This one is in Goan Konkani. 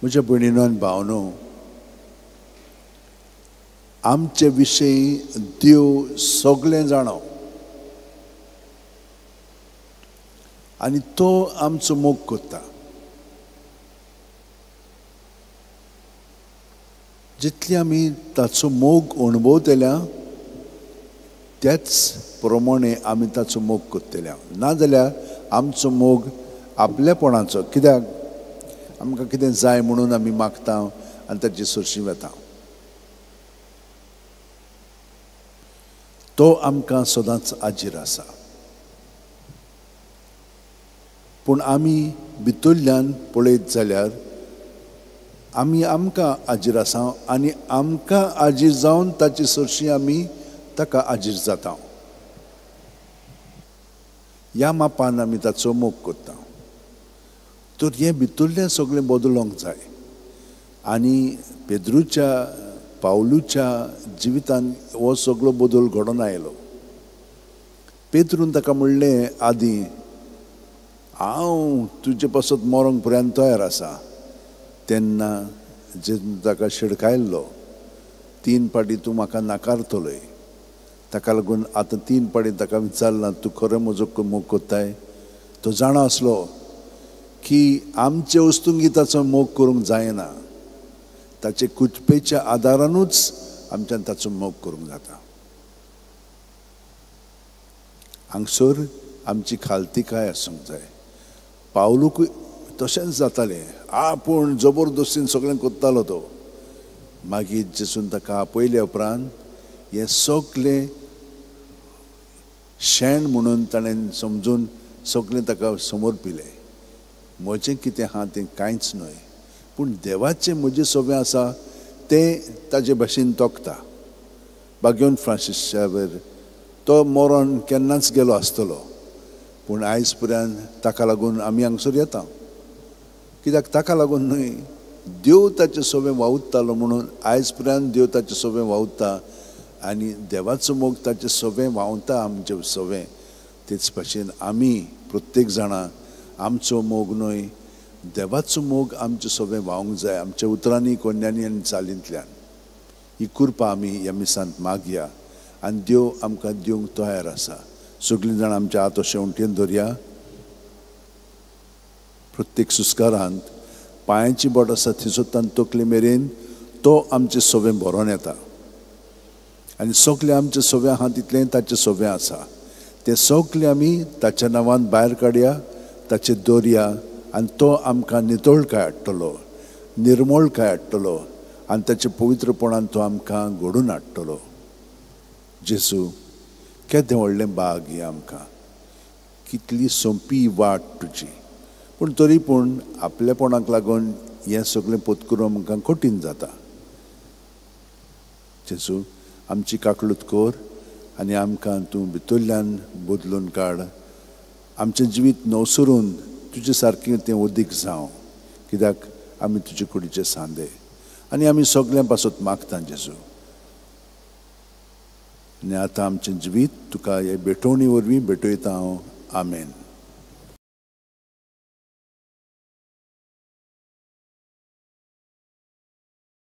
म्हज्या भयणीनो आनी भावनो, आमचे विशयी देव सगळें जाणो आनी तो आमचो मोग करता. जितली आमी ताचो मोग अणभवतल्या त्याच प्रमाणे आमी ताचो मोग करतल्या, नाजाल्यार आमचो मोग आपलेपणाचो. कित्याक आमकां कितें जाय म्हणून आमी मागता आनी ताची सरशी वता. तो आमकां सदांच आजीर आसा, पूण आमी भितरल्यान पळयत जाल्यार आमी आमकां आजीर आसा आनी आमकां आजीर जावन ताची सरशी आमी ताका आजीर जाता. ह्या मापान आमी ताचो मोग करता. तर हें भितरलें सगळें बदलोंक जाय. आनी पेद्रूच्या पावलूच्या जिवितान हो सगळो बदल घडोवन आयलो. पेद्रून ताका म्हणलें, आदीं हांव तुजे पासत मरोंक पर्यंत तयार आसा. तेन्ना जेजून ताका शिडकायल्लो, 3 फावटी तूं म्हाका नाकारतलोय. ताका लागून आतां 3 फावटी ताका विचारलां, तूं खरें म्हजो मोग करताय? तो जाणा आसलो की आमचे वस्तुंगी ताचो मोग करूंक जायना, ताचे कुचपेच्या आदारानूच आमच्यान ताचो मोग करूंक जाता. हांगसर आमची खालतीकाय आसूंक जाय. पावलूक तशेंच जातालें, आपूण जबरदस्तीन सगळें करतालो तो. मागीर जेजून ताका आपयल्या उपरांत हें सगळें शेण म्हणून ताणें समजून सगळें ताका समर्पिलें. म्हजें कितें आहा तें कांयच न्हय, पूण देवाचें म्हजें सगळें आसा तें ताजे भाशेन तोखता. बागेवन फ्रांसीस शावेर तो मरोन केन्नाच गेलो आसतलो, पूण आयज पर्यंत ताका लागून आमी हांगसर येता. कित्याक ताका लागून न्हय, देव ताचें सगळें वावुरतालो म्हणून आयज पर्यंत देव ताचें सगळें वावुरता आनी देवाचो मोग ताचें सगळें व्हांवता आमचें सगळें. तेच भाशेन आमी प्रत्येक जाणां आमचो मोग न्हय, देवाचो मोग आमचें सगळें व्हांवंक जाय, आमच्या उतरांनी, कोन्यांनी आनी चालींतल्यान. ही कृपा आमी ह्या मिसांत मागया आनी देव आमकां दिवंक तयार आसा. सगळीं जाणां आमच्या हात अशें उंटयेन धरया. प्रत्येक सुस्कारांत पांयाची बोट आसा थंयसर तकले मेरेन तो आमचें सगळें भरोन येता आनी सगळें आमचें सगळें आहा तितलें ताचें सगळें आसा. तें सगळें आमी ताच्या नांवान भायर काडया, ताचें दवरया आनी तो आमकां नितळकाय हाडटलो, निर्मळकाय हाडटलो आनी ताच्या पवित्रपणान तो आमकां घडोवन हाडटलो. जेजू, केदें व्हडलें भाग हें आमकां, कितली सोंपी वाट तुजी, पूण तरी पूण आपलेपणाक लागून हें सगळें पोतकरून आमकां कठीण जाता. जेजू, आमची काकळूत कर आनी आमकां तूं भितरल्यान बदलून काड. आमचें जिवीत नवसरून तुजे सारकें तें उदीक जावं, कित्याक आमी तुजे कुडीचे सांदे आनी आमी सगळ्यां पासत मागता जेजू. आनी आतां आमचें जिवीत तुका हे भेटवणी वरवीं भेटयता हांव. आमेन.